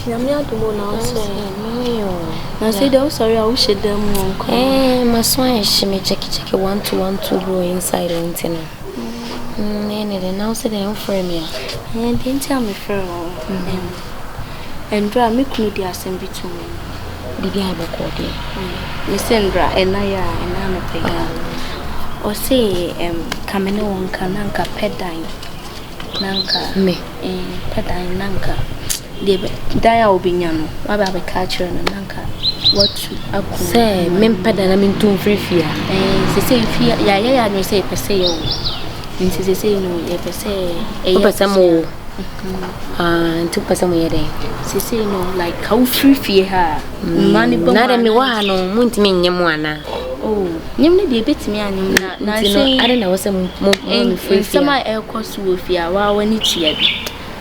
Nyame adom o na wo sɛ. Me o. Na sɛ deɛ wosɔre a wohyɛ dan mu wɔ nkwa. Eh, maso ayɛ hye me kyɛke kyɛke 1 2 1 2 bi wɔ inside o nti no. Mm, ɛne de na wo sɛ deɛ wofrɛ me a. Ɛyɛ deɛ nti a mefrɛ wo. Ɛndra me kunu de asɛm bi to me. Biribi a bɔkɔɔ deɛ. Me sɛ ndra ɛna yɛ a ɛna anɔpɛ yi a. Ɔse ka me ne wo nka na nka pɛ dan. Na nka me. Pɛ dan na nka deɛ dan a wobɛnya no waba abɛka akyerɛ no na nka watu akɔ. Sɛ mempɛ dan na mentu mfiri fie a. Sesei fie yɛayɛ yɛ adwene sɛ yɛpɛ sɛ yɛwo. Nti sesei no yɛpɛ sɛ ɛyɛ. Wopɛ sɛ mowo? Ah, nti wopɛ sɛ moyɛ dɛn? Sesei no like ka wofiri fie ha a mma ne ba mu Na dɛ mewɔ ha no montumi nyɛ mu anaa? Oh, nyem no deɛ ɛbɛtumi anyem na na nti no ade na ɛwɔ sɛ mo mo mefiri fie nsɛm a ɛrekɔ so wɔ fie a waa w'ani tua bi.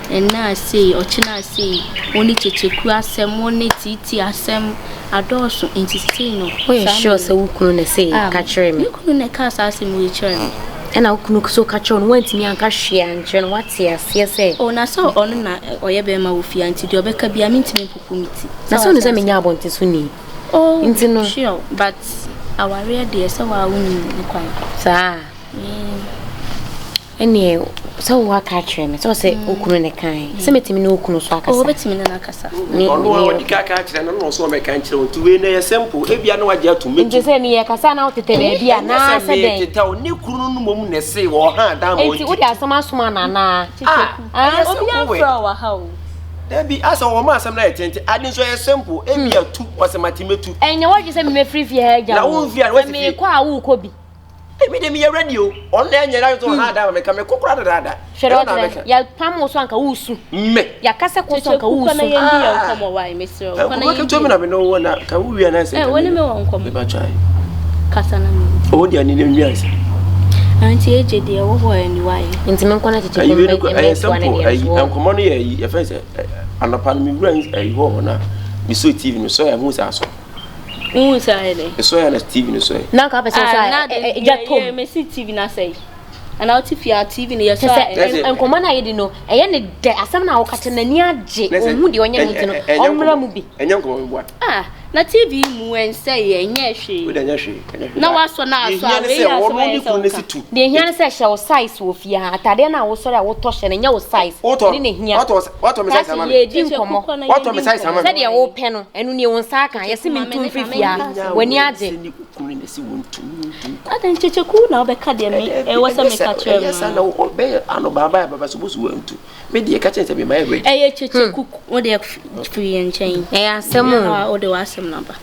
Ɛnnɛ asei, ɔkyena asei, wo ne kyekyeku asɛm, wo ne tiiti asɛm adɔɔso nti sesei no. Woyɛ sure sɛ wo kunu na sei ka kyerɛ me? Me kunu na ɛkaa saa asɛm wei kyerɛ me. Ɛna wo kunu so ka kyerɛ wo no woantumi anka hwee ankyerɛ no woate aseɛ sɛ. Oh na sɛ ɔno na ɔyɛ bɛrima wɔ fie ha nti deɛ ɔbɛka biara mentumi mpopo me ti. Na sɛ wonim sɛ menyɛ abɔnten so ni. Oh nti no. Sure but awareɛ deɛ sɛ waa wonim ne kwan. Saa. Ɛneɛ sɛ wo aka akyerɛ me sɛ ɔsɛ wo kunu ne kan sɛ mɛtumi ne wo kunu so akasa. Oh wobɛtumi ne no akasa. Ɔno a ɔdi ka ka akyerɛ no na ɔsɛ ɔmɛka nkyerɛ wo nti wei no ɛyɛ simple ebia na wagye atom mɛtu. Nti sɛ meyɛ kasa na wotetɛ baabi a na sɛ dɛn. Ɛnyɛ sɛ metetɛ wo ne kunu no mmom na ɛse wɔ ha dan ma ɔnti. Nti wode asɛm asoma no anaa? Ah ɛyɛ simple wei. Obi amfrɛ wɔ ha o. Dabi asɛ wɔn asɛm no ayɛ tenten ade nso ɛyɛ simple ebia tu ɔsɛ mate mɛtu. Ɛnyɛ w'adwene sɛ memɛfiri fie ha agya wo. Na wo mfiri a na wasi fie. Sɛ mekɔ a wokɔ bi. Ebi de meyɛ ready o. Ɔno na ɛnyɛ na so ha da ma meka me kokora dadaada. Hwɛ dɛ ɔkyerɛ yɛpam wo so anka woresu. Me. Yɛakasa kɔ so anka woresu. Kɔ na yɛndi yɛn nkɔmmɔ wae mesrɛ wo. Nkɔmmɔ ketewa bi na me ne wo wɔ na ka wo wie na sɛ. Wo ne me wɔ nkɔmmɔ. Meba try. Kasa na me. Ɔwɔ deɛ ne ne nwi ansa. Nti egye deɛ ɛwɔ hɔ ani wae. Nti me nkɔ na kyekye kɔ mbɛ mbɛ ne deɛ nso. Nkɔmmɔ no yɛ ayi yɛfɛ sɛ anɔpa no me wura ayi hɔ hɔ na me so TV no so ɛho sɛ aso. Wohu sɛ ayɛ dɛn? Ɛsɔ yɛ na TV no sɔ yɛ. Na nka pɛ sɛ sɛ ɛgya tom. Yɛ mesi TV no asɛe. Ana wote fie a TV no yɛsɔ a. Sɛ nkɔmmɔ no a yɛdi no ɛyɛ ne dɛ asɛm no a woka kyerɛ n'ani agye ɔhu deɛ ɔnyɛ no nti no ɔmmra mu bi. Ɛnyɛ nkɔmmɔ meboa. Ah na TV mu ɛnsɛ yɛ ɛnyɛ hwee. Wode ɛnyɛ hwee ɛnyɛ hwee. Na wasɔ na asɔ a wei yɛ asɛm a ɛyɛ sɛ woka. Deɛ ehia ne sɛ hyɛ wo size wɔ fie ha ataadeɛ no a wosɔre a wotɔ hyɛ no nyɛ wo size ɛne na ehia. Watɔ me size ama me. Yɛredi nkɔmmɔ. Watɔ me size ama me. Sɛdeɛ wopɛ no, ɛno nie, wo nsa aka. Yɛse mentu mfiri fie ha. W'ani agye. Adɛn kyekyeku na wobɛka deɛ me ɛwɔ sɛ meka kyerɛ no. Ɛyɛ saa na wobɛyɛ ano baaba baba so bosu wantu. Me deɛ ka kyerɛ sɛ mema yɛ ready. Ɛyɛ kyekyeku wo deɛ firi yɛn nkyɛn. Ɛyɛ asɛm o. Wode w'asɛm no aba.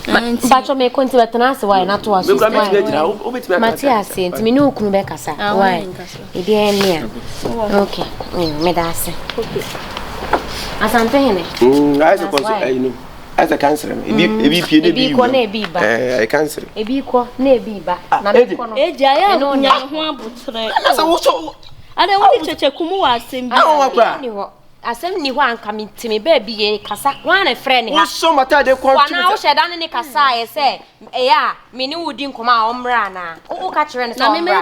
Mpatsɔ mekɔ nti bɛtena ase wae na toa so. Mate ase nti me ne wo kunu bɛkasa wae. Ebi ɛne a. Ok, meda ase. Asante hene. Ayɛ sɛ kɔnso ayi no. Ayɛ sɛ kansere no. Ebi ebi pie na ebi kɔ na ebi ba. Ɛɛ ɛyɛ kansere. Ebi kɔ na ebi ba. Na mekɔ no. Eji ayɛ nya ho abotrɛ. Ɛna sɛ wosɔ. Ada wo ne kyɛkyɛ kumu wɔ asɛm bi. Awo wakura. Asɛm nni hɔ a anka mete me baabi yɛ kasa. Hwan na ɛfrɛ ne ha? Wosɔ m'atadeɛ kɔn twe me sɛ. Anaa wohyɛ da ne ne kasa a ɛyɛ sɛ ɛyɛ a me ne wo di nkɔmmɔ a ɔmmra anaa? Woka kyerɛ no sɛ ɔmmra.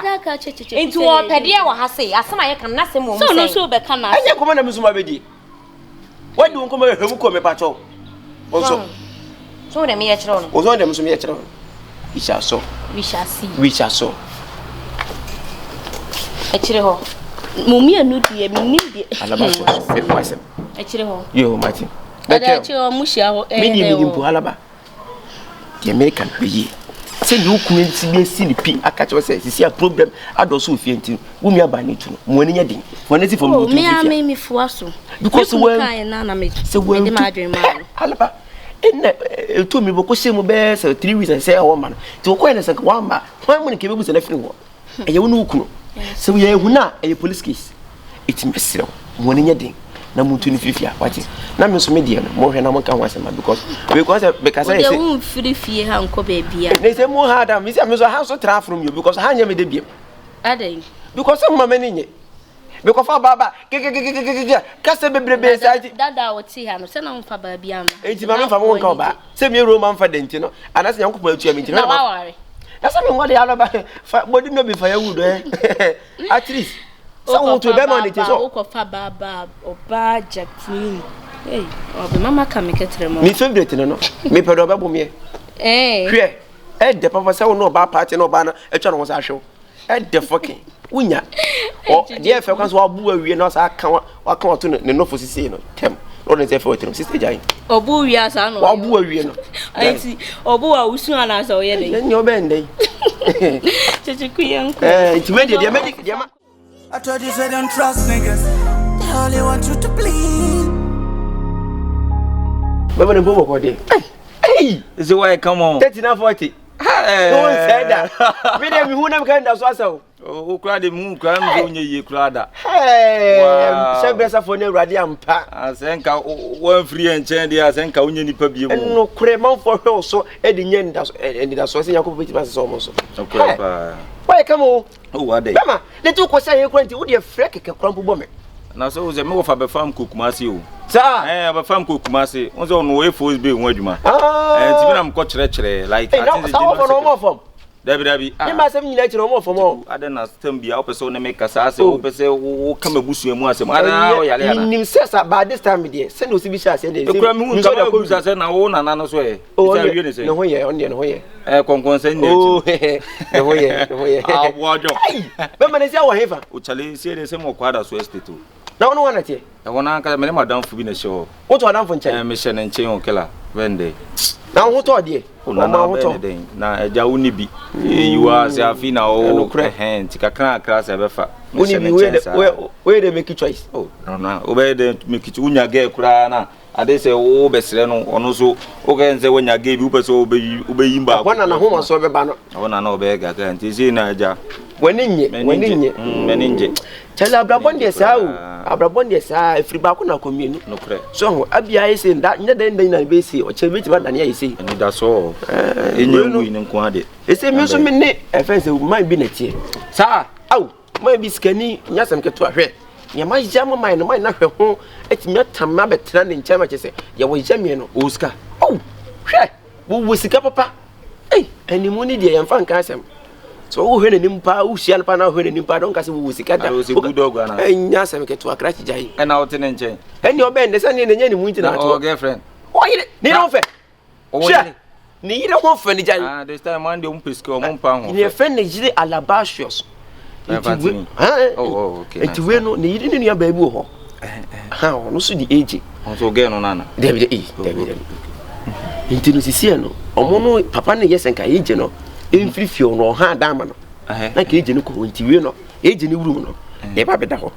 Nti wɔpɛ deɛ wɔ ha sei. Asɛm a yɛka no n'asɛm wɔ mu sɛn? Sɛ ɔno nso rebɛka n'asɛm. Ɛnyɛ nkɔmmɔ na me nso mabɛdi. Wadi wo nkɔmmɔ hwɛ mu kɔ mepa kyɛw. Wo nso. So wo deɛ meyɛ kyerɛ wo no. Wo nso deɛ me nso meyɛ kyerɛ wo. We shall saw. We shall see. We shall saw. Akyire hɔ. Mo mmienu deɛ menim deɛ. Alaba so mepɛ asɛm. Akyire hɔ. Yo mate. Ɛda akyire hɔ mo hyia hɔ. Me deɛ menim po alaba. Deɛ meka no bɛyie. Sɛ deɛ wo kunu nti bi asi ne pi aka kyerɛ sɛ sisi a problem adɔso wɔ fie nti wo nua baa ne tu no mo ani nyɛ den. Wɔn ani si fam no tu fie. Oh me a me mefoa so. Because wɔn sɛ wɔn tu alaba. Nna etu mi bɔkɔ hyɛ mu bɛyɛ sɛ 3 weeks sɛ ɛwɔ ma no nti wɔkɔɛ no sɛ nka wamma hwan mu ne nka ɛbɛbu sɛ no afiri hɔ ɛyɛ wo ne wo kunu sɛ woyɛ ehu no a ɛyɛ police case ɛti mɛserɛ wo mo ani nyɛ den na montu no firifie a wate na me nso me deɛ no monhwɛ na monka ho asɛm ma because because mekasa yɛ sɛ womfiri fie ha nkɔ baabi a ne sɛ mo ha da me sɛ me nso ha nso tra afrom yo because ha nyɛ me de biam adɛn because sɛ moma m'ani nye Mekɔfa ɔbaa ba kekekekekeke kasa bebrebe saa nti. Dada a ɔte ha no sɛ na womfa baa bi ama. Enti ma memfa mo nka ɔbaa sɛ me Roma mfa da nti no anaasɛ Nyankopɔn atua me nti no. Na waware. Na sɛ menware alaba fa body no bi fa yɛ wood eh at least sɛ wo to bɛma ne ti so. Wokɔfa baa ba ɔbaa Jacqueline. Ei, ɔbɛma maka me kɛtrɛma. Me favourite no no, mepɛ dɛ ɔbɛbo meɛ. Eh. Hwɛ, ɛdɛ papa sɛ wo ne ɔbaa party na ɔbaa no atwa ne ho sɛ ahwɛ wo. Ɛdɛ fɔkin, wonya. Ɔ deɛ ɛfɛ kwan so wabu awie na ɔsa aka waka wato ne nofo sisi no tɛm. Na ɔde ne nsa ɛfɛ wɔ tirim, sisi gyae. Ɔbu wie asa na ɔyɛ. Wabu awie no. Nti ɔbu a wosu anaasɛ ɔyɛ dɛ. Ɛnyɛ ɔbɛn dɛ. Kyekyeku yɛn kɔ. Ɛɛ nti wei deɛ deɛ mɛdi deɛ ma. I told you say don't trust niggas. They only want you to bleed. Bɛbɛ ne mpo bɔkɔ de. Hey! Is it why come on? 30 na 40. Hey! No one said that. Me dem hu na me kan da so asa o. O kura de mu kura me do nye ye kura da. Hey! Sɛ brɛsa fo ne awurade ampa. Asɛ nka wɔn firi yɛn nkyɛn deɛ asɛ nka wonyɛ nipa bie mu. Nokorɛ manfoɔ hwɛ wo so de nyɛ anidasoɔ sɛ Nyankopɔn bɛtumi asesa wɔn so. Nokorɛ paa. Wayɛ kama o. Oh, adɛn? Bɛma, ne ti wokɔ sɛ yɛ kura nti wodeɛ frɛ kɛkɛ kora mpo bɔ me. Na sɛ wo sɛ me wɔfa bɛfa m kɔ Kumase o. Saa. Ɛɛ bɛfa m kɔ Kumase. Wo sɛ ɔno ɔyɛ force bay ho adwuma. Ah. Ɛɛ nti mi na mekɔ kyerɛkyerɛ like. Ɛɛ na saa wɔfa no ɔmɔ fam. Dabi dabi. Ne ma asɛm nyinaa kyerɛ ɔmɔ fam ɔ. Adɛn na sɛm bia wopɛ sɛ wo ne me kasa asɛ wopɛ sɛ wo ka m'abusua mu asɛm. Adɛn na ɔyare ana. Menim sɛ sa by this time deɛ sɛdeɛ osi bi hyɛ aseɛ deɛ. Ekura mi hu nka ma busa sɛ na wo nana no so ɛ. Oh, ɔno deɛ ne ho yɛ, ɔno deɛ ne ho yɛ. Ɛ kɔnkɔnsɛn nyɛ akyi. Oh, ne ho yɛ, ne ho yɛ. Aboa dwɔ. Ayi, bɛma ne si awɔ hefa. O chale sie de sɛ mo kɔ ada so estate o. Na ɔno wana teɛ? Ɛhɔ no ankasa me ne madamfo bi na ɛhyɛ hɔ. Woto adamfo nkyɛn? Ɛɛ mehyɛ ne nkyɛn o kela bɛn dɛ. Na wo ho tɔ deɛ? O nana bɛn ne dɛn na ɛgya wo ni bi. Eyi wa sɛ afi na o ɛhɛn nti kakra kakra sɛ ɛbɛfa. Wo ni bi woyɛ dɛ make choice. Oh nana wobɛyɛ dɛ make choice wonya girl koraa na Ade sɛ wo bɛsrɛ no ɔno nso wokɛ sɛ woanya gay bi wopɛ sɛ wobɛyi wobɛyi baako. Ɛhɔ na n'ahomasoɔ bɛba no. Ɛhɔ na na ɔbɛyɛ gaga nti sei na agya. W'ani nye w'ani nye. M'ani ngye. Kyɛlɛ abrabɔ deɛ saa o abrabɔ deɛ saa efiri baako na akɔ mmienu. Nokorɛ. So ho abia ayɛ sei nda nyɛ dɛn dɛn na ebe sei ɔkyɛ bi tuma dane ayɛ sei. Anidasoɔ enye ngu yi ne nko ade. Ese mi nso mi ne ɛfɛn sɛ man bi na ɛteɛ. Saa. Aw. Man bi sikani nyɛ asɛm ketewa hwɛ nea mayɛ ama man no man no ahwɛ ho atumi atam me abɛtena ne nkyɛn ma kyerɛ sɛ yɛwɔ yɛ no ɔwɔ sika oh hwɛ wɔwɔ sika papa ei animu ne deɛ yɛmfa nka asɛm sɛ wohwɛ n'anim paa wohyia no paa na wohwɛ n'anim paa dɔnka sɛ wɔwɔ sika da ɛnyɛ asɛm ketewa krakye gyae ɛna wote ne nkyɛn ɛne ɔbɛn de sɛ ne n'anyɛ ne mu nti na atoɔ girlfriend ɔyere ne yere ho fɛ Hwɛ! Ne yere ho fɛ ne gya. Ah, this time man de ɔmo sika ɔmo mpa ho. Ne fɛ ne yere alabasius. Nti we, oh, oh, okay. Nti we no ne yere ne nua baabi wɔ hɔ. Ha, ɔno so di AJ. Ɔno girl no nana. Dabi dabi, dabi dabi. Nti no sisi no, ɔmo no papa no yɛ sɛ nka AJ no emfiri fie ɔno ɔha dan ma no. Na nka AJ no kɔ hɔ nti we no AJ ne wurum no, ne ba bɛda hɔ.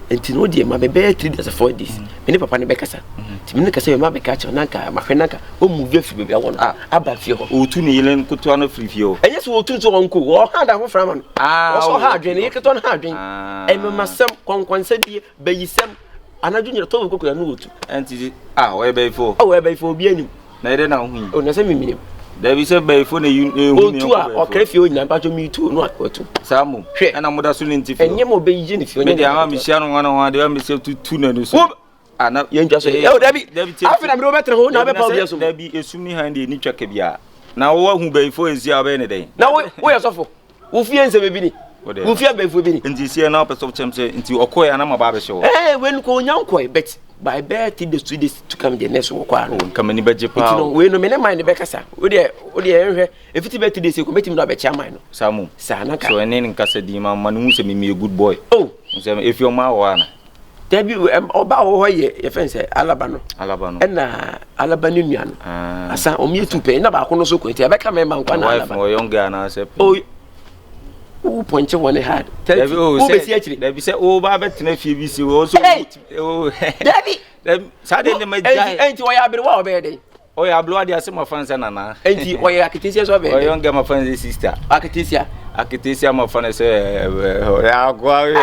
Nti no deɛ ma bɛbɛyɛ 3 days 4 days. Me ne papa no bɛkasa. Nti me ne kasa yɛ ma bɛka kyerɛ na nka mahwɛ na nka ɔmu bi afiri baabi awɔ no aba fie hɔ. Ɔtu ne yere nketewa no firi fie hɔ. Ɛnyɛ sɛ ɔtu nso ɔnko ɔha da foforɔ ama no. Ɔsɔ ha adwene ne yere ketewa no ha adwene. Ɛmɛmasɛm kɔnkɔnsɛdie bayisɛm anadwo nyina tɔwɔ koko na no wɔtu. Ɛnti ah ɔyɛ bayifo. Ɔyɛ bayifo obi anim. Na ɛdɛ na wohu yi. O na sɛ menim. Dabi sɛ bayifo na ehu ne Otu a ɔkra fie onyina mpatwɔ mi tu no a watu. Saa mo. Hwɛ. Ɛna mo da so ne nti fie. Ɛnyɛ mo bɛyi ne fie. Me deɛ ama mehyia no hwana hwana deɛ mesɛ tutu n'ani so. Ana yɛn twa so. Ɛ o dabi. Afei na mede wobɛtena hɔ na wobɛpa obi asom. Dabi esum ni han deɛ ni twa ka biara. Na wo ahu bayifo nsi a wobɛyɛ ne dɛn? Na wo woyɛ sɔfo. Wo fie nsɛm bi ni. Wo fie abayifo bi ni. Nti sie na wopɛ sɛ wokyɛm sɛ nti ɔkɔɛ ana ma ba abɛhyɛ hɔ. Ɛɛ wei no kɔ onya nkɔɛ but by bɛɛ three days two days to come deɛ nɛɛso wɔ kɔ ano. Nka m'ani bɛgye paa. Nti no wei no me ne man no bɛkasa. Wo deɛ wo deɛ nhwɛ efiti bɛɛ three days kɔ mɛtumi no abɛkyɛ aman no. Saa mu. Saa na ka. So ɛne ne nkasa din ma ma no hu sɛ me meyɛ good boy. Oh. Sɛ efi ɔmo awɔ ana. Dabi ɔba wɔ hɔ yɛ yɛfɛn sɛ alaba no. Alaba no. Ɛna alaba ne nua no. Ah. Asa ɔmo yɛ tu pɛ ɛna baako no so kɔ nti ɛbɛka mɛma nkwa na alaba. Wife no ɔyɛ girl anaasɛ. O wo pɔnkye wɔ ne hard. Dabi o wo bɛsi akyiri. Dabi sɛ o ba bɛtena fie bi si o so. Dabi. Dabi saa de ne ma gya. Ɛnti ɔyɛ aberewa a ɔbɛyɛ dɛn. Ɔyɛ aberewa deɛ asɛ ma fa nsɛ nana. Enti ɔyɛ aketesia so abɛn. Ɔyɛ ɔngɛ ma fa nsɛ sister. Aketesia. Aketesia ma fa nsɛ ɔyɛ akoa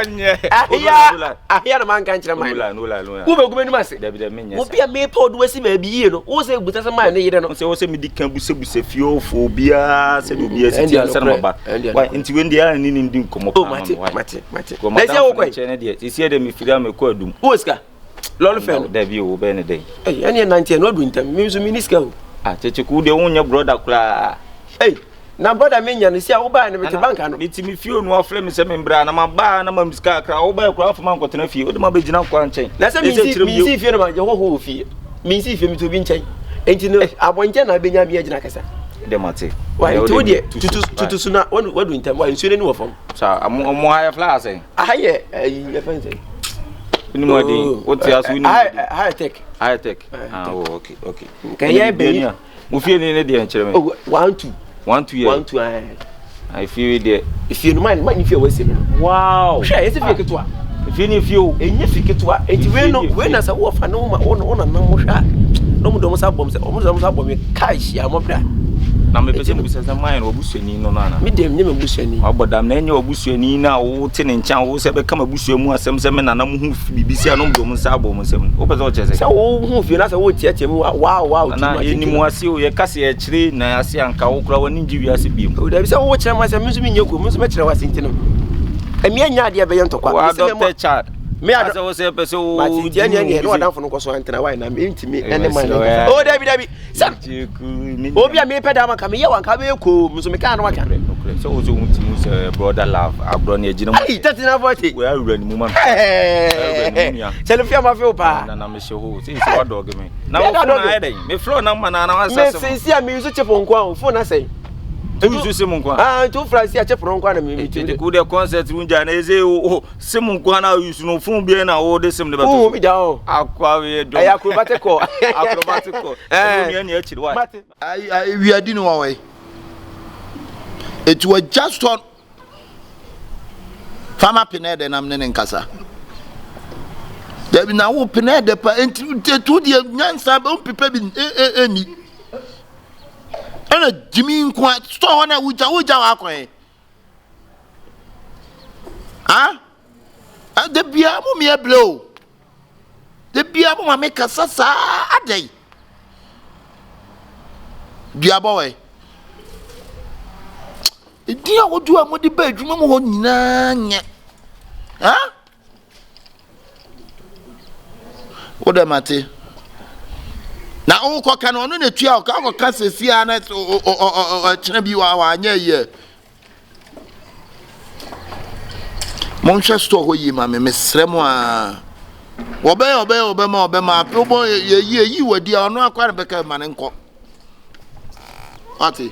ɔnyɛ. Ahia ahia na manka nkyerɛ man. Nula nula nula. Wo bɛ gu m'anim ase. Dabi dabi menyɛ sa. Obi a mepa ɔde wasi baabi yie no wo sɛ busa sɛ man ne yere no. Sɛ wo sɛ medi kan busabusa fie ɔfo obiara sɛ de obiara si ti ansa na maba. Wa nti wei deɛ ne ne ndi nkɔmmɔ paa ma me. Mate mate mate. Na ɛsɛ wo kɔ yi. Kyɛ ne deɛ sisi deɛ mefiri a mekɔ adum. Wo sika. Lɔre fɛ no. Dabi o, wobɛyɛ ne dɛn? Ei, ɛneɛ nante ɛno adu ntɛm. Me nso menni sika o. Ah, Kyekyeku deɛ wonyɛ brɔda koraa. Ei. Na brother me nya no si a wo baa no mete bank ano. Me ti me fie onu afrɛ me sɛ me mbra na ma baa na ma sika akra wo baa kura afoma nkɔtena fie wode ma bɛgyina kwa nkyɛn. Na sɛ me si fie no ma gye hɔho wɔ fie. Me si fie me to obi nkyɛn. Enti no abɔnkyɛn na abɛnya me agyina kasa. De mate. Wa nti wo deɛ tutu tutu so na wadu wadu ntam wa nsuo no ni wɔ fam. Sa ɔmo ɔmo ha yɛ fly asɛn. Aha yɛ ayi yɛ fɛn sɛ. Ni mu adi wo te aso ni mu adi. Aha yɛ tech. Aha yɛ tech. Ah oh okay okay. Kɛyɛ bɛyi. Mo fie ni ne deɛ nkyerɛ me. Oh, 1 2. 1 2 yɛ. 1 2 ayi. Ayi fie deɛ. Efie no man man fie a wɔasi no. Wow. Hwɛ yɛsɛ fie ketewa. Efie ni efie o. Enye fie ketewa. Eti wei no wei na sɛ wɔ fa ne wo ma wo wo nanam mo hwɛ a. Na ɔmo de ɔmo sa bɔm sɛ ɔmo de ɔmo sa bɔ me kaa hyia mo bra. Na mepɛ sɛ mebisa sɛ man no wabusuani no no ana? Me deɛ menyɛ m'abusuani. Wabɔ dam na ɛnyɛ wabusuani no a wote ne nkyɛn a wo sɛ bɛka m'abusua mu asɛm sɛ me nana mo hu biribi si a na ɔmo de ɔmo nsa abɔ ɔmo nsam. Wopɛ sɛ ɔkyerɛ sɛ? Sɛ wo hu fie na sɛ wo teatea mu wow wow ti mu yɛnim ase o yɛka sɛ yɛkyerɛ na ase anka wo koraa w'ani ngye wiase biom. O dabi sɛ wo kyerɛ mu asɛm me nso menyɛ kuo me nso mɛkyerɛ w'ase nti no. Ɛmi anya adeɛ bɛyɛ ntɔkwa. Wo adopted child. Me adɔ. Asɛ wo sɛ pɛ sɛ wo. Mate nti ɛne ɛne ɛne ɔdanfo no nkɔ so antena wa na me ntumi ɛne man no. O dabi dabi. Sɛ obi a mepɛ da ma nka meyɛ wanka bɛyɛ koo nso mekaa no waka. Sɛ wo sɛ wo ti mu sɛ brother love agorɔ ne agyina mu. Ayi 3940. Wei awura ne mu ma no. Awura ne mu nua. Kyɛlɛ fia ma few paa. Na na mehyɛ hɔ sɛ sɛ wadɔge me. Na wo phone ayɛ dɛn? Me floor na ma na na wasa sɛ. Me sɛ si a me use chip nko a phone asɛn. Tu use sim nko a. Ah nti wo fra si a chip no nko a na me me ti. Ku de concert wo gya na ese o sim nko a na use no phone bi na wo de sim de bɛto. Wo bi da o. Akwa we dom. Ɛyɛ acrobatic call. Acrobatic call. Eh. Ɛno nua akyiri wa. Ayi ayi wiadi no wɔ hɔ yi. Eti wɔ just on fama pene dɛ nam ne ne nkasa. Dabi na wo pene dɛ pa enti etu deɛ nyansa bɛ mpepa bi ɛni. Ɛna gyimi nko a store hɔ na wogya wogya w'akwan. Ah? Da biara mo mmea brɛ o. Da biara mo ma me kasa saa adɛn? Duabɔ wɛ. Edin ahodoɔ a mode ba adwuma mu hɔ nyinaa nyɛ. Ha? Wo dɛ mate. Na wokɔka no ɔno na etua ɔka wokɔka sɛsi a na ɔkyena bi wanyɛ yɛ. Monhwɛ store hɔ yie ma me mesrɛ mo aa. Wɔbɛyɛ ɔbɛyɛ ɔbɛma ɔbɛma ape wobɔ yɛyi eyi wadi a ɔno akwa ne bɛka ma ne nkɔ. Wate?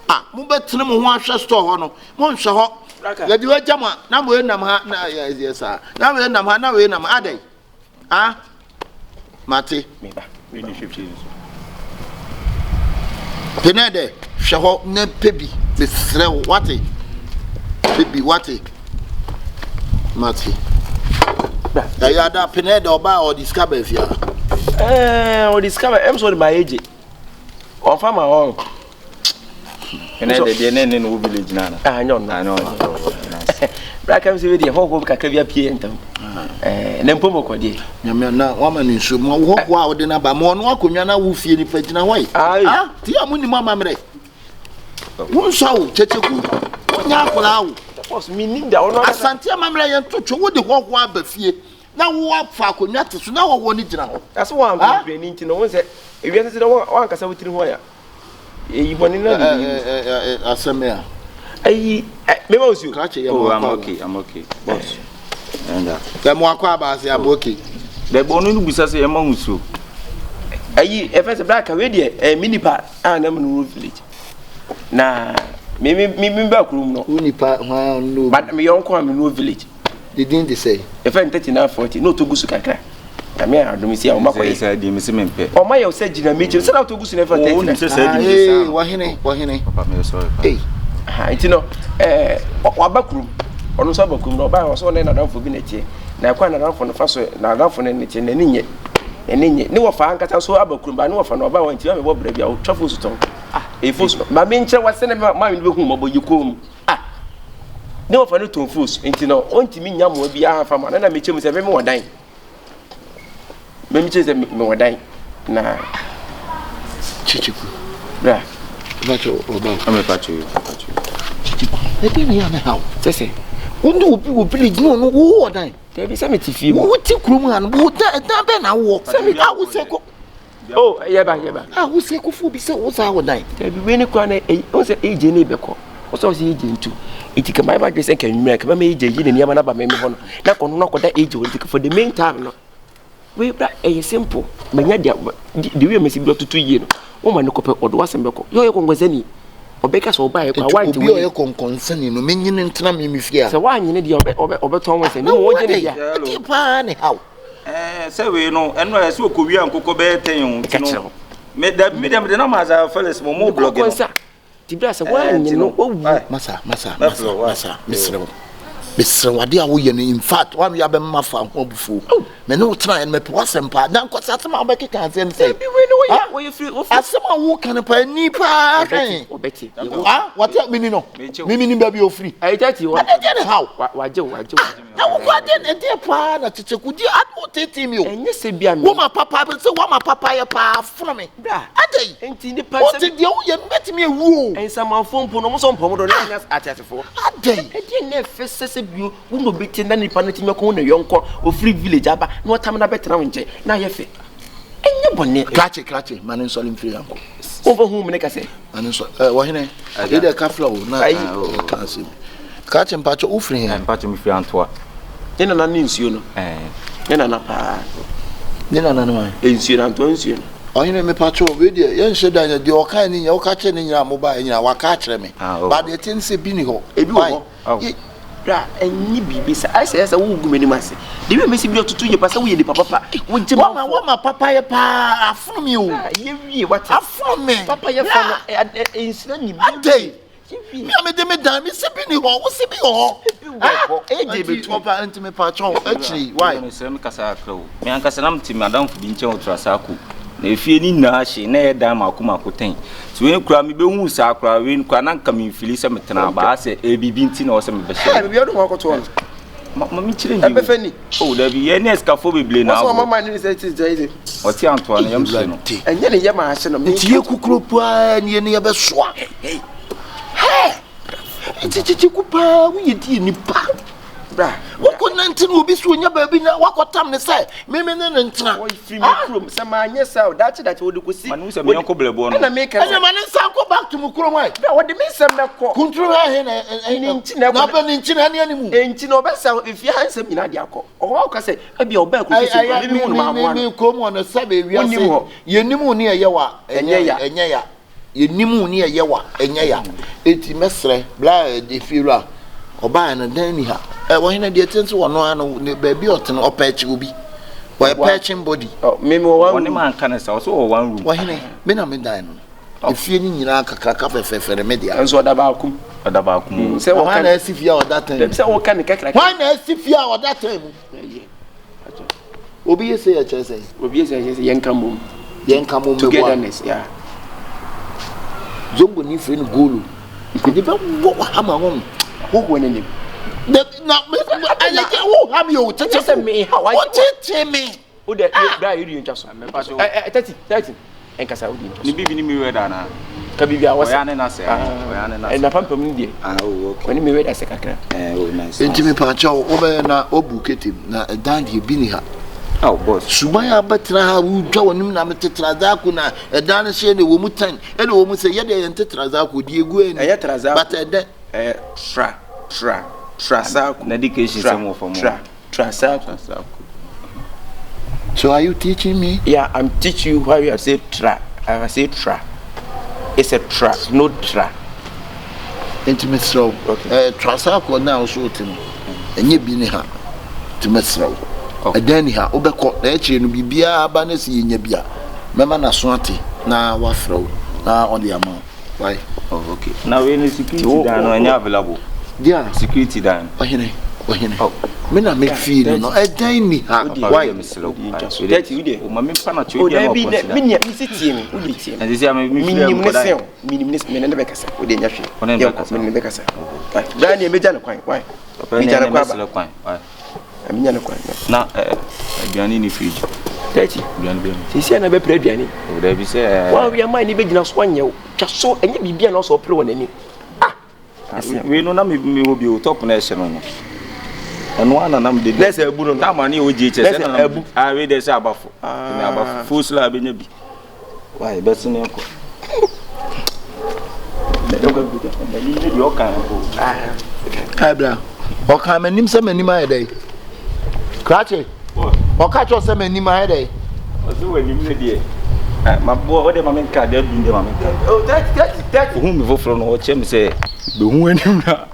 Ah, mobɛtene mo ho ahwɛ store hɔ no monhwɛ hɔ. Yɛde wagya mo a na wei nam ha na yɛ saa na wei nam ha na wei nam adɛn? Ah, mate. Pene dɛ, hwɛ hɔ na pɛ bi, mesrɛ wo, wate? Pɛ bi, wate? Mate. Ɛyɛ ada pene dɛ ɔbaa ɔde sika baa fie a. Ɛɛ, ɔde sika baa, ɛm sɛ ɔde maa yɛ gye. Ɔmfa ma wɔn. Ɛnɛ de deɛ ne ne no wo village na na. Ah, nyɛ ɔno. Ah, nyɛ ɔno. Bra kam sɛ deɛ hɔhoɔ kakra bi apue ntam. Eh, na mpo mɔkɔ deɛ. Nyame na wama no nsuo mu hɔhoɔ a wode no aba ma ɔno akonnwa na wo fie nipa gyina hɔ yi. Ah, ti a mo nim amammerɛ. Wo nsɔ wo kyekyeku. Wonyɛ akwaraa wo. Boss, me nim da ɔno. Asante amammerɛ yɛn to twɛ wode hɔhoɔ aba fie na wo afa akonnwa te so na hɔhoɔ no gyina hɔ. Ɛsɛ wɔn ampere ni nti no wɔn sɛ ewiase sɛ wɔn ankasa wo tiri ho ya. Eyi bɔne na de yi. Asɛm a. Ayi mema nsuo. Krakye yɛ mo akɔ I'm okay, I'm okay. Boss. Ɛnda. Yɛ mo akɔ aba ase, I'm okay. Dɛbi ɔno no bisa sɛ yɛ ma nsuo. Ayi ɛfɛ sɛ black wei deɛ ɛyɛ me nipa a na mu no village. Na me me me me ba kurom no. Wo nipa hwan no. But me yɔnko a me no village. Ne din de sɛn? Yɛfrɛ no 3940 na ɔtɔ gu so kakra. Nyame ayɛ adom si a ɔma kɔyɛ. Sɛ deɛ mese mempɛ. Ɔma yɛ sɛ gyina mekyim sɛ na ɔtɔ gu so na ɛfrɛ 39. Sɛ sɛ deɛ mese saa. Wɔhene wɔhene. Papa meyɛ sorry pa. Ei. Aha nti no ɛɛ waba kurom. Ɔno nso aba kurom na ɔbaa ɔsɛ ɔne n'adamfo bi na ɛteɛ. Na ɛkwan n'adamfo no fa so n'adamfo no ne teɛ n'ani nyɛ. N'ani nyɛ. Ne wɔfa ankasa nso aba kurom ba ne wɔfa no ɔbaa wɔn nti ɔbɛbɔ brɛ bi a ɔtwa fo so tɔn. Ah ɛyɛ fo so. Maame nkyerɛ wa sɛ ne maame no bɛhu mmɔbɔ yɛ koom. Ah! Ne wɔfa no tɔn fos nti no ɔntumi nya mmoa biara mfa ma no na mekyɛ mu sɛ me mewɔ dan me mekyɛ sɛ mewɔ dan na Chichiku bra Pacho ɔba ɔmɛ pacho yi pacho Chichiku ɛdɛn na yɛ a na ha wo sɛ sɛ wo ne obi wɔ village ne ɔno wo wɔ dan dabi sɛ mete fie mu wo te kurom ha no wo dan ɛdan bɛn na wowɔ sɛ me a wo sɛ kɔ. Oh, yɛba yɛba. Ah, wo sɛ kɔfo bi sɛ wo saa wɔ dan. Dabi wei ne kora na ɛyi wo sɛ AJ ne bɛkɔ. Wo sɛ ɔsɛ AJ ntu. Nti kama yɛba dwe sɛ nka nwummerɛ kama ma AJ yi ne nneɛma no aba mɛmi hɔ no. Na kɔno no akɔda AJ hɔ nti for the main time no. Wei bra ɛyɛ simple. Manya deɛ de wei mɛsi bi ɔtoto yie no. Wo ma no kɔpɛ ɔde wasɛm bɛkɔ. Yɛ ɔyɛ kɔnkɔnsani. Ɔbɛka sɛ ɔbaeɛ kɔ a wante wei. Obi ɔyɛ kɔnkɔnsani no menyini ntena me me fie a. Sɛ woanyene deɛ ɔbɛ ɔbɛ ɔbɛtɔn wo sɛ ne mu wɔgye ne deɛ. Ɛdeɛ paa ne haw. Ɛɛ sɛ wei no ɛno a ɛsɛ ɔkɔwia nkokɔ bɛyɛ tɛn o nti no me da me deɛ mede nam asa Felix mo mo blɔge no. Ti bra sɛ woanyɛ no wawu. Masa masa masa masa mesrɛ wo mesrɛ wo adeɛ a woyɛ no in fact woanwe abɛma fa ho abufuo me ne wo tenaeɛ no mepɛ w'asɛm paa na nkɔsɛ asɛm a wobɛkeka aseɛ no sɛ asɛm a woka no paa ni paa hwɛn wɔte meni no memeni baabi ɔfiri ɛdeɛ ne haw na wokɔ adeɛ na ɛdeɛ paa na kyekyɛkudi ade wo tete mi o ɛnyɛ sɛ bia mi woma papa bɛ sɛ wama papa yɛ paa fono me adɛ yi nti nipa wote deɛ woyɛ no bɛtumi awu o nsamanfoɔ mpo no ɔmo sɔ mpɔm do ne anya ateasefoɔ adɛ yi ɛdeɛ na ɛfɛ sɛ sɛ bio wo na obi te na nipa no tumi akɔ ne yɔnkɔ ofiri village aba na ɔtam na bɛtena wo nkyɛn na ayɛ fɛ ɛnyɛ bɔne krakye krakye ma ne nsɔre mfiri ha nkɔ womfa hu mu ne kasɛ ma ne nsɔre ɛ wɔhene yɛ deɛ kafla o na ka asɛm krakye mpakyɛ wofiri he mpakyɛ mefiri antoa ne nana ne nsuo no ne nana paa ne nana no wan nsuo no antoa nsuo no ɔhene mepakyɛ wei deɛ yɛnhyɛ da nyɛ deɛ ɔkae ne nyɛ woka kyerɛ ne nyinaa mobaeɛ nyinaa waka akyerɛ me ba deɛ ɛte ne sɛ bi ni hɔ ebi wɔ hɔ Bra, ɛnyɛ biribi sa. Ayɛ sɛ ɛyɛ sɛ wogu m'anim ase. The way mesi bi ɔtoto yie pa sɛ woyɛ nipa papa. Wogye ma fo. Wama papa yɛ paa afono mi o. Yɛ wie wate. Afono mi. Papa yɛ fa no nhyira ni. Adɛn. Mi a mede me dan mi si bi ni hɔ wo si bi wɔ hɔ. Ebi wɔ hɔ. Eje betu. Ɔba nti me pa kyɛw akyiri why. Me srɛ me kasa akra o. Me ankasa na mete m'adamfo bi nkyɛn wɔ Trasacco. Na efie ne nyinaa hye na ɛyɛ dan mako mako tɛn. Nti wei koraa mebɛhuu saa koraa wei koraa na nka memfili sɛ metena aba asɛ ɛyɛ biribi nti na ɛwɔ sɛ mebɛhyɛ mu. Biribi ɔde ho akɔtoɔ no. Ma ma menkyerɛ bi Ɛbɛfɛ ni. Oh dabi yɛn ne asikafoɔ bebree na Wɔsɛ agorɔ. ɔma man ne sɛ ti sɛ sɛ. Ɔte antoa no yam hye no. Ɛnyɛ ne yam ahye no. Nti yɛ kukuro paa nie ne yɛbɛsoa. Hɛ! Nti kyekyeku paa woyɛ die nipa. Bra. Wokɔ nante no obi so onya baabi na wakɔtam ne sɛ meme ne ne ntena. Wɔfiri me kurom sɛ manyɛ saa o daakye daakye wɔde kɔsi. Ma ne hu sɛ me yɔnko brɛboɔ no. Ɛna meka sɛ. Ɛna ma ne nsa nkɔ back to mu kurom ɛ. Bra wɔde me nsɛm bɛkɔ. Kunturu ha he na Ne nkyi na ɛkɔ. Na bɛ ne nkyi na ɛne anim. Nkyi na ɔbɛsa efie ha nsɛm nyinaa de akɔ. Ɔhɔ ɔka sɛ ebia ɔbaa kuro kɛseɛ mu a mimi hu no maa me kurom hɔ no sɛbe wiase. Wonim hɔ. Yɛnim wo ne ɛyɛ wa. Ɛnyɛ ya. Ɛnyɛ ya. Yɛnim wo ne ɛyɛ wa, ɛnyɛ ya. Enti mɛsrɛ, bra efiewura, ɔbaeɛ no, dan ni ha. Ɛ, ɔhene deɛ ɛte nso ɔno ara no, ne baabi a ɔte no, ɔpɛɛkye obi. Ɔyɛ pɛɛkyen body. Ɔ, me mewɔ one Wɔne room. manka no saa, ɔsɛ ɔwɔ one room. Ɔhene, me na me dan no. Efie no nyinaa kakraka fɛfɛɛfɛ no me dea. Nso ɔda baako mu. Ɔda baako mu. Sɛ Na wɔka hwan na asi fie a ɔda tan mu? Dabi sɛ wɔka ne kakraka. Hwan na asi fie a ɔda tan mu? Ɛyɛ. Obi yɛ sei a ɛkyerɛ sɛn? Obi yɛ sei a ɛkyerɛ sɛ yɛnka mmom. Yɛnka mmom meboa. Togetherness, yeah. Zongo ni frɛ no golo. Mede bɛbɔ wahama ho. Hohoɔ n'anim. Na me ɛyɛ kɛ wo ha mi o tete sɛ me ha wa. Wo tete me. O de bra yɛ yɛ ntwa so. Ɛ 30 30. Ɛnkasa wo di ntwa so. Ne bibi ni mi wɛ da na. Ka bibi a wɔsɛ. Ɔya ne na sɛ. Ɔya ne na sɛ. Ɛna pampam ne deɛ. Ah oh okay. Ɔne mi wɛ da sɛ kakra. Eh oh nice. Enti me pa kyɛw wo bɛyɛ na obu ketem na ɛdan deɛ bi ni ha. Oh boss. Suban a bɛtena ha wodwa w'anim na mete trazaako na ɛdan no hyɛ na ɛwɔ mu tɛn ɛna ɛwɔ mu sɛ yɛdeɛ yɛnte trazaako deɛ egu ani. Ɛyɛ trazaako. But ɛdɛ. Ɛyɛ tra tra trazaako. Na education sɛm wɔ fam. Tra Trasaku. So are you teaching me? Yeah, I'm teaching you how you say tra. I say tra. It's a tra, no tra. Nti mesrɛ wo, eh, Trasaku na wo so wote no, ɛnyɛ bi ne ha. Nti mesrɛ wo, ɛdan ni ha, wobɛkɔ na akyire no biribiara ba na sɛ yɛnya bi a, mɛma n'aso ate na wafrɛ wo na ɔde ama wo. Why? Oh, okay. Na wei no security dan no ɛnyɛ available. Dear. Security dan. Ɔhene, ɔhene. Oh. Me na me fie no no ɛdan ni ha. Why? Dɛti wo deɛ. O ma me mpa na kyerɛ bi a na ɔkɔnsida. Me nua me si tie me, wo deɛ tie me. Ɛnti sɛ me me fie mu kɔda. Minim ne sɛn, minim ne me ne ne bɛkasa. Wo deɛ nya hwee. Wo ne ne bɛkasa. Me ne ne bɛkasa. Bra ne me gya ne kwan. Why? Me gya ne kwan aba. Why? Menya no kwan. Na aduane ni fridge. Tɛkyi. Aduane bɛ mu. Sisi a na bɛpere aduane. O dabi sɛ. Wɔn awia maa ni bɛgyina so anyɛ o. Twa so ɛnyɛ biribi a na ɔsɔ ɔpere wɔ n'anim. Ah. Wei no na me me wɔ bi o top na ɛhyɛ no no. Ɛno ara na nam de. Na ɛsɛ abu no no. Taama ne yɛ o GHS. Na ɛsɛ abu. Ah wei de ɛsɛ abafo. Ah. Abafo. Full slab bɛnya bi. Why bɛsene kɔ. Kae bra. Ɔka m'anim sɛ m'anim ayɛ dɛ. Krakye. Ɔka kyerɛ sɛ m'anim ayɛ dɛ. Ɔsɛ w'anim ne deɛ. Maboa wo deɛ ma menka deɛ adum deɛ ma menka. Oh, 30 30 30. Ohun mi foforɔ no ɔkyerɛ mi sɛ bɛhu anim na.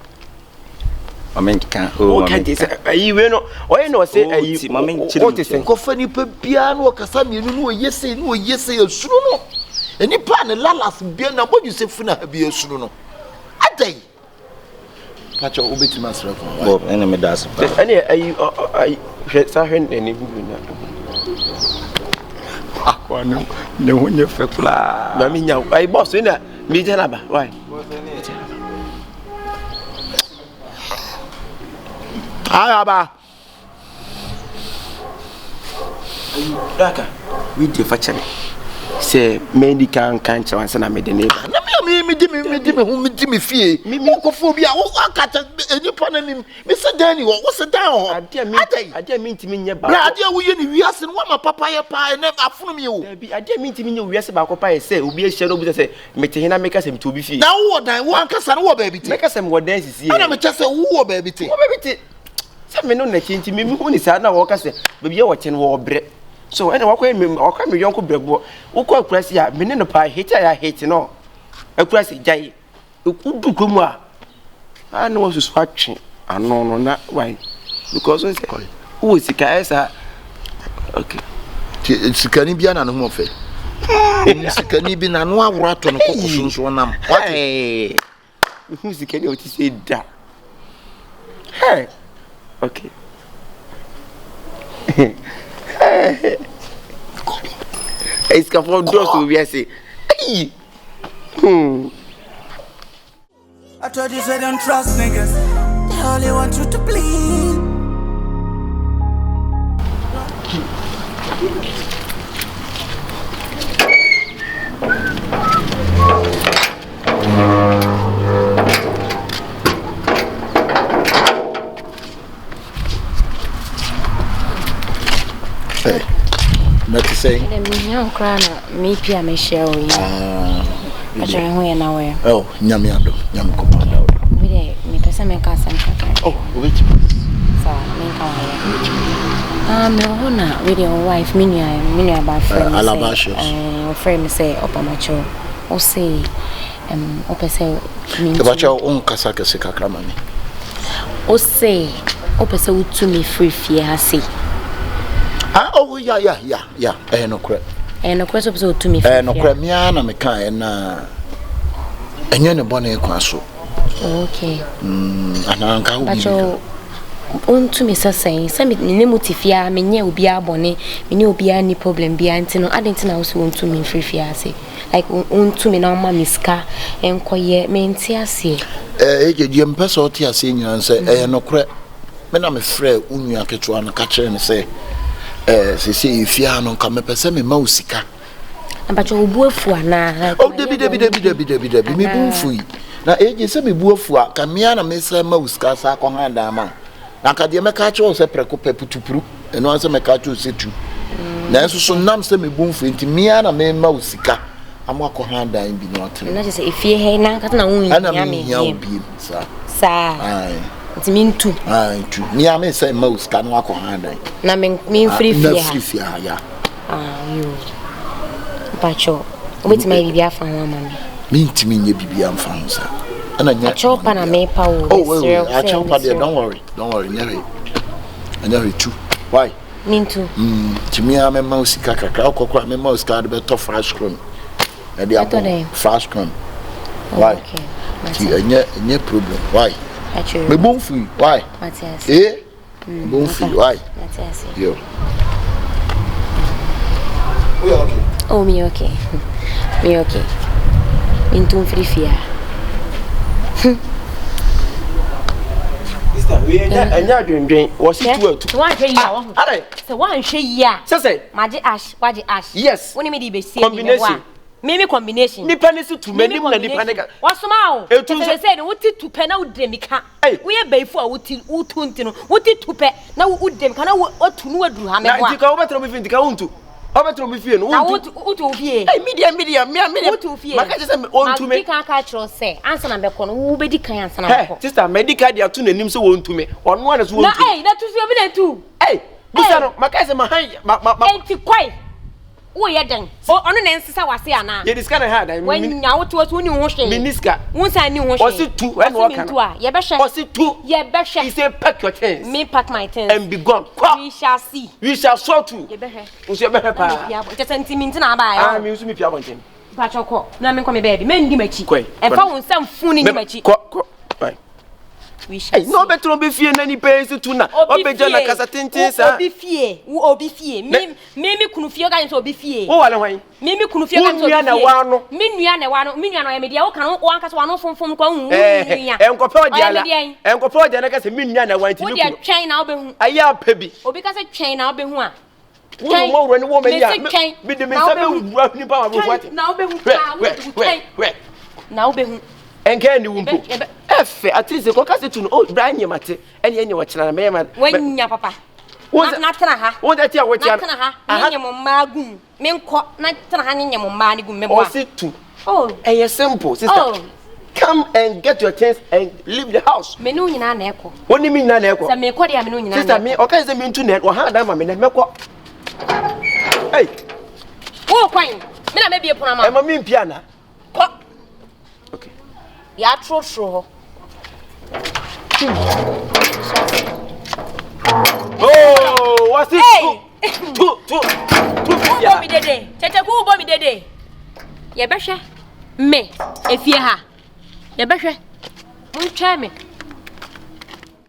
Mame nka o mame nka. Ayi wei no ɔyɛ na ɔsɛ ayi mame nkyerɛ ɔte sɛ. Kɔfa nipa biara na ɔkasa mmienu na ɔyɛ sei na ɔyɛ sei esunu no. Nipa a ne lalas bia na bɔdwe sɛ funu ha bi esunu no. Adɛn? Pakyɛ wobɛtumi asrɛ kwan. Bob ɛna meda ase paa. Ɛne ayi ayi hwɛ saa hwɛ n'ani hu na. Akwa no ne ho nyɛ fɛ koraa. Mame nya ayi boss ɛna mi gyina aba why. Ayaba. Daka, wei deɛ fa kyɛ me sɛ mɛndi kan nka nkyerɛ wansa na mede ne ba. Na me a medi me medi me ho medi me fie. Wokɔfo obi a woaka kyɛ nipa no anim. Me sɛ dan ni hɔ, wo sɛ dan wɔ hɔ. Adeɛ a me adeɛ a mentumi nyɛ baako. Bra adeɛ a woyɛ ne wiase no woama papa yɛ paa ɛnɛ afono mi o. Dabi adeɛ a mentumi nyɛ wiase baako paa yɛ sɛ obi ahyia na obi sɛ Mete he na meka sɛ mete obi fie. Na wowɔ dan, wo ankasa no wɔ baabi te. Mɛka sɛ mewɔ dan sisi. Ɛna mekyɛ sɛ wowɔ baabi te. Wɔ baabi te. Sɛ me no nɛte nti me mehu ne saa na wɔka sɛ baabi a wɔte no wɔwɔ brɛ. So ɛna wakɔyɛ me wakɔyɛ me yɔnko brɛboɔ. Wokɔ akurase a me ne no paa hate a yɛ hate no. Akurase gyae. Wodu kurom a a na wasusu atwe ano no na why because n sɛ wowɔ sika ɛyɛ saa okay. Sikani bia na ne ho ɔfɛ. Sikani bi n'ano aworo atɔ ne kɔkɔ so nso ɔnam. Wate. Mehu sikani a ɔte sɛ da. Hey. Okay. Sikafoɔ dɔɔso wɔ wiase. Ayi. Hmm. I told you say don't trust niggas. They only want you to please. Hey, na te sɛn? Ɛdɛ mehia wo koraa na mepi a mehyia wo yi. Atwere ah, ho yɛ na wɔyɛ. Oh, nyame adom, nyame kɔpɔ da wo. Bi dɛ mepɛ sɛ menka asɛm kakra. Oh, wobɛtumi. Saa, menka wayɛ. Ah, mewɔ hɔ na wei deɛ wo wife, me nua, me nua ba frɛ me sɛ, ɔfrɛ me sɛ ɔpamakyɛw. Wo se um, wopɛ sɛ mentu. Ɛbakyɛw, wonkasa kɛse kakra ma me. Wo se wopɛ sɛ wotu me firi fie ha sei. Ah, oh, ya, ya, ya, ya, ɛyɛ nokorɛ. Ɛyɛ nokorɛ sɛ wopɛ sɛ wotu me firi fie ha. Ɛyɛ nokorɛ, me ara na mekaeɛ na ɛnyɛ ne bɔne kwan so. Oh, okay. Mm, anaa nka wo biribi ka. Wontumi sɛ sɛn sɛ me ne mu te fie a menyɛ obiara bɔne me ne obiara nni problem biara nti no adɛn nti na wo sɛ wontumi mfiri fie ase like wontumi na woma me sika nkɔyɛ mente aseɛ. Ɛɛ eh, deɛ mpɛ sɛ ɔte aseɛ nyinaa sɛ mm. ɛyɛ nokorɛ me na mefrɛ wo nua ketewa no ka kyerɛ no sɛ ɛɛ sɛsɛ efie ha no nka mepɛ sɛ mema wo sika. Mpakyɛ wo bu afu anaa? Oh dabi dabi dabi dabi dabi dabi me bu nfu yi na egye sɛ me bu afu a ka mmea na mesrɛ ma wo sika saa kɔ han dan ma wo na nka deɛ mɛka akyerɛ wo sɛ prɛko pɛ putupuru ɛno ara sɛ mɛka akyerɛ wo sɛ tu nanso so nam sɛ me bu nfu nti mmea na mema wo sika ama akɔ han dan bi na watena na kyerɛ sɛ efie ha yi n'ankasa na wo nhia me biem wo biem saa saa nti mentu ntu mmea me sɛ mma wo sika na wakɔ han dan na memfiri fie ha na firi fie ha ya Ah yoo. Mpakyɛw, wobɛtumi ayɛ biribi afa ho ama me? Mentumi nyɛ biribi amfa ho saa. Ɛna nyɛ Akyɛw pa na mepa wo. Oh, wait, wait. Akyɛw pa deɛ, don't worry. Don't worry, nyɛ hwee. Ɛnyɛ hwee, tu. Why? Mentu. Mm, tumi a mɛma wo sika kakra. Wokɔ koraa mɛma wo sika de bɛtɔ fresh cream. Ɛde abɔ fresh cream. Oh, Why? Ti ɛnyɛ ɛnyɛ problem. Why? Mebɔ mfui. Why? Eh? Bonfi, why? Yo. We okay? Oh, me okay. Me okay. Mintu mfiri fie ha. Sister, we ɛnyɛ adwendwen. Wɔsi tu atu. Sɛ woanhwɛ yie a wɔho. Sɛ woanhwɛ yie a. Sɛ sɛ. Magye ash, wagye ash. Yes. Wo ne me de bɛsie. Combination. Me me combination. Nipa ne si tu m'anim na nipa ne ka. Wasoma o. Etu nso. Sɛ sɛ no wote tu pɛ na wodire mi ka. Woyɛ bɛyifo a wote wotu nti no wote tu pɛ na wodire mi ka na wotu no waduru ha mɛboa. Na nti ka wobɛtena obi fi nti ka wontu. Ɔbɛtena obi fie no. Na wotu wotu wo fie. Ɛy mi deɛ mi deɛ mi mi deɛ. Wotu fie. Maka kyerɛ sɛ wɔntu mi. Madi kan aka akyerɛ wo sɛ ansa na bɛkɔ no wobɛdi kan ansa na bɛkɔ. Hɛ sista madi kan de ato n'anim sɛ wɔntu mi. Ɔno ara na so wɔntu. Na ɛy na tu fi obi na etu. Ɛy bisa no maka sɛ ma han ma ma ma. Enti kɔe. Woyɛ dɛn? Ɔno na ɛnsesa w'ase anaa? Yɛde sika na ɛha adan. Wanya wo te hɔ so wonni wo ho hwee. Menni sika. Wo nsa nni ho hwee. Ɔse tu ɛna ɔka no. Ɔse mentu a yɛbɛhwɛ. Ɔse tu. Yɛbɛhwɛ. He say pack your things. Me pack my things. And be gone. Kɔ. We shall see. We shall sort you. Yɛbɛhwɛ. Nso yɛbɛhwɛ paa. Kyɛ sɛ nti me nti na abaeɛ. Ah me nso me pia abɔnten. Mpakyɛ kɔ na menkɔ me baabi. Mɛndi m'akyi. Kɔe. Ɛmfa wo nsa mfu ne nni m'akyi. Kɔ kɔ. Bye. We shall see. Na ɔbɛtena obi fie na nipa yi si tu na ɔbɛgya na kasa tenten saa. Obi fie. Wo obi fie. Me me me kunu fie ɔka kyerɛ sɛ obi fie. Wo wale hwan? Me me kunu fie ɔka kyerɛ sɛ obi fie. Wo nua na ɛwɔ ano. Me nua na ɛwɔ ano. Me nua na ɔyɛ me deɛ. Woka no wo ankasa w'ano fomfom kɔ wo nua. Ɛnkɔpɛ ɔgya Ɔyɛ la. me deɛn? Ɛnkɔpɛ ɔgya na ka sɛ me nua na ɛwɔ nti Wo me deɛ kunu. twɛn na wobɛhu. Ayɛ apɛ bi. Obi ka sɛ twɛn na wobɛhu a. Wo ne wo wura ne wo mani a. Mese twɛn Mede me na nsa wobɛhu. bɛwura nipa ma bɛhu ate. Twɛn na wobɛhu paa. Hwɛ hwɛ hwɛ. Na wobɛhu. Ɛnka ɛni wo mpo. Ɛfɛ at least kɔka sɛ tu no oh bra nyɛ mate ɛne ɛnyɛ wɔkyena na mɛyɛ ma. Wanya papa. Na tena ha. Wo sɛ te a wɔtia Na tena ha ne nyɛ mo mmaa gum. Menkɔ na tena ha ne nyɛ mo mmaa ne gum meboa. Ɔse tu. Oh. Ɛyɛ simple sister. Oh. Come and get your things and leave the house. Me ne wo nyinaa na ɛkɔ. Wo ne me nyinaa na ɛkɔ. Sɛ mekɔ deɛ a me ne wo nyinaa na ɛkɔ. Sister me ɔka sɛ mentu na ɔha dan ma me nɛ mɛkɔ. Hey. Wo kwan. Me na mɛbie pono ama. Ɛma me mpia na. Kɔ. Okay. Yɛatorotoro hɔ. Oh, what's it? Hey! Tu, tu, tu, tu. Wobɔ mi dede. Kyekyeku wobɔ mi dede. Yɛbɛhwɛ me efie ha. Yɛbɛhwɛ. Montwɛn me.